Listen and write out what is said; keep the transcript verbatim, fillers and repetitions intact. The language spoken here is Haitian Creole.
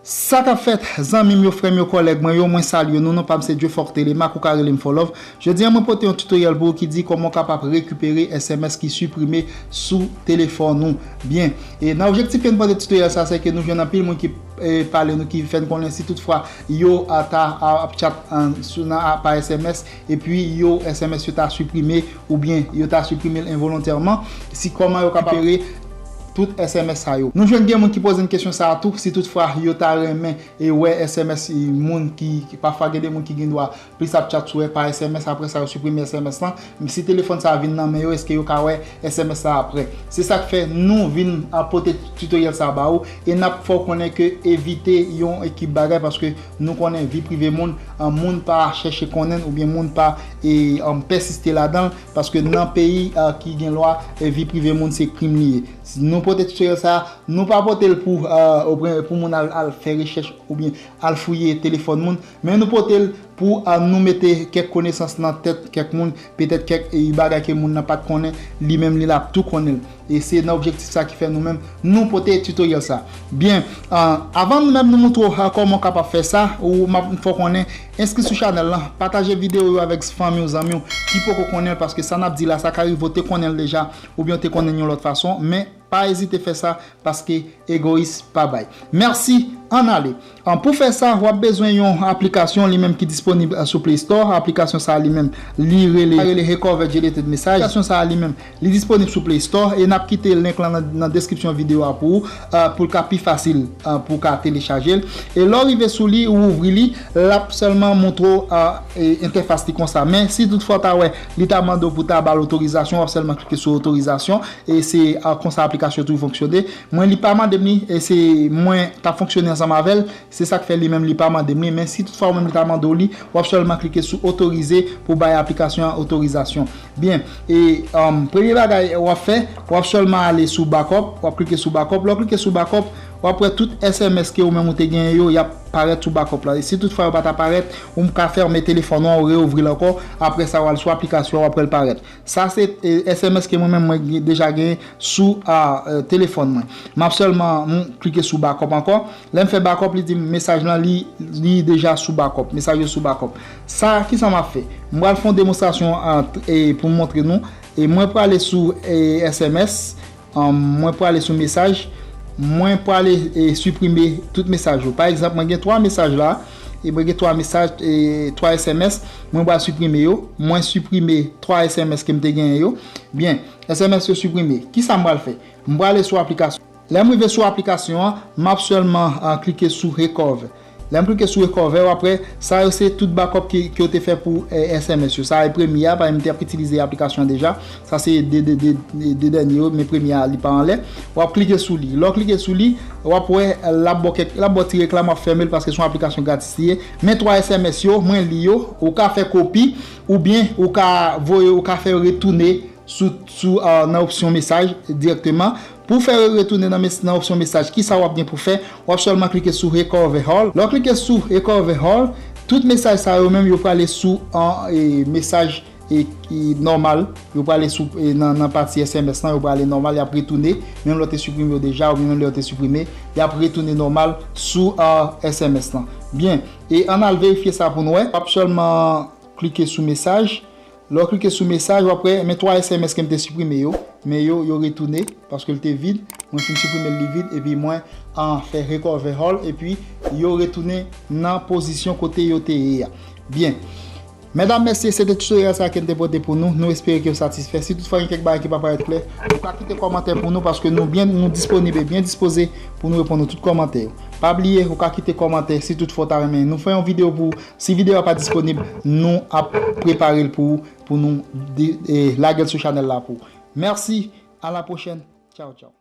Sa k ap fèt, zanmi m yo, frè m yo, kòlèg mwen yo, mwen salye nou, non pa m se Dieufort Telemaque, ou ka rele m Fò Love. Jodi a, mwen pote yon tutoriel pou ou ki di kòman w kapab rekipere S M S ki siprime sou telefòn ou. Byen, e nan objektif ke n pote tutoriel sa, se ke nou jwenn anpil moun ki, e, pale nou, ki fè n konnen si toutfwa yo, a, ta, a, ap chat, a, sou, nan, a, pa S M S, epi yo, S M S yo ta siprime, oubyen yo ta siprime l envolontèman, si kòman yo kapab rekipere tout S M S sa yo. Nou jwenn gen moun ki poze n kesyon sa a tou, si toutfwa yo ta renmen e wè S M S moun ki, ki pafwa gen de moun ki gen dwa plis ap chat sou, e, pa S M S, apre sa yo siprime S M S lan. Men si telefòn sa a vin nan men yo, èske yo ka wè S M S la apre? Se sa k fè nou vin, a, pote tutoriel sa a ba ou, e n ap fè w konnen ke evite yon ekip bagay, paske nou konnen vi prive moun, a, moun pa chèche konnen l, oubyen moun pa, e, um, pèsiste ladan l, paske nan peyi, a, ki gen lwa, e, vi prive moun se krim li ye. Nou pote tutoriel sa a, nou pa pote l pou, a, pou moun al, al fè rechèch oubyen al fouye telefòn moun, men nou pote l pou, a, nou mete kèk konesans nan tèt kèk moun, petèt kèk, e, bagay ke moun nan pa t konnen, li menm li l ap tou konnen l. E se nan objektif sa ki fè nou menm nou pote tutoriel sa. Byen, a, avan nou menm nou montre w, a, kòman w kapab fè sa, ou m ap fè w konnen, enskri sou chanèl lan, pataje videyo yo avèk fanmi w, zanmi w ki poko konnen l, paske sa n ap di la, sa ka rive w te konnen l deja, oubyen w te konnen l yon lòt fason, men pa ezite fè sa, paske egoyis pa bay. Mèsi, ann ale. An, pou fè sa, w ap bezwen yon aplikasyon li menm ki disponib, a, sou Play Store. Aplikasyon sa a li menm, li rele, rele Recover Deleted Message. Aplikasyon sa a li menm, li disponib sou Play Store e n ap kite link lan nan, nan deskripsyon videyo a pou ou, a, pou l ka pi fasil, a, pou w ka telechaje l. E lè w rive sou li, ou ouvri li, l ap sèlman montre w, a, e, entèfas li konsa. Men si toutfwa w ta wè, li ta mande w pou w ta ba l otorizasyon, w ap sèlman klike sou otorizasyon. E se, a, konsa aplikasyon tou fonksyone. Mwen, li pa mande m li, e se mwen k ap fonksyone ansanm avè l, se sa k fè li menm li pa mande m li. Men si toutfwa ou menm li ta mande w li, w ap sèlman klike sou otorize pou bay aplikasyon an otorizasyon. Byen, e, um, premye bagay w ap fè, w ap sèlman ale sou backup, w ap klike sou backup. Lè w klike sou backup, w ap wè tout S M S ke ou menm ou te genyen yo, y ap parèt sou backup la. E si toutfwa yo pa ta parèt, ou ka fèmen telefòn ou an, ou reouvri l ankò. Apre sa, w al sou aplikasyon, w ap wè l parèt. Sa se, e, S M S ke mwen menm mwen gen, deja genyen sou, a, e, telefòn mwen. M ap sèlman, m, klike sou backup ankò. Lè m fè backup, li di m mesaj lan li, li deja sou backup. Mesaj yo sou backup. Sa, kisa m ap fè? M pral fè yon demonstrasyon, a, t-, e, pou m montre nou. E mwen prale sou, e, S M S. An, mwen prale sou mesaj. Mwen prale, e, siprime tout mesaj yo. Pa egzanp, mwen gen twa mesaj la. E mwen gen twa mesaj, e, twa S M S. Mwen pral siprime yo. Mwen siprime twa S M S ke m te genyen yo. Byen, S M S yo siprime. Kisa m pral fè? M prale sou aplikasyon. Lè m rive sou aplikasyon an, m ap sèlman, a, klike sou Recover. Lè m klike sou Recover, w ap wè, sa yo se tout backup ke, ke yo te fè pou, e, S M S yo. Sa e premye a, paske m te ap itilize aplikasyon an deja. Sa se de, de, de, de, de dènye yo, men premye a, li pa anlè. W ap klike sou li. Lè w klike sou li, w ap wè, l ap ba w kèk, l ap ba w ti reklam, w ap fèmen l paske se yon aplikasyon gratis li ye. Men twa S M S yo, mwen li yo, ou ka fè kopi, oubyen ou ka voye, ou ka fè yo retounen sou, sou, a, nan opsyon mesaj dirèkteman. Pou w fè yo retounen nan mes-, nan opsyon mesaj, kisa w ap gen pou fè? W ap sèlman klike sou Recover All. Lè w klike sou Recover All, tout mesaj sa yo menm yo prale sou an, e, mesaj, e, ki nòmal. Yo prale sou, e, nan, nan pati S M S lan, yo prale nòmal, y ap retounen. Menm lè w te siprime yo deja, oubyen menm lè yo te siprime, y ap retounen nòmal sou, a, S M S lan. Byen, e ann al verifye sa pou nou wè. W ap sèlman klike sou mesaj. Lè w klike sou mesaj, w ap wè, men twa S M S ke m te siprime yo. Men yo, yo retounen, paske l te vid. Mwen fin siprime l, li vid, epi mwen, a, fè Recover All, epi yo retounen nan pozisyon kote yo te ye a. Byen. Medam, mesye, se te tutoriel sa ke n te pote pou nou. Nou espere ke w satisfè. Si toutfwa gen kèk bagay ki pa parèt klè, ou ka kite kòmantè pou nou, paske nou byen, nou disponib e byen dispoze pou nou reponn nou tout kòmantè yo. Pa bliye, ou ka kite kòmantè si toutfwa w ta renmen nou fè yon videyo pou Si videyo a pa disponib, nou ap prepare l pou ou, pou nou de-, e, lage l sou chanèl la pou ou. Mèsi, a la pwochèn. Tchaw, tchaw.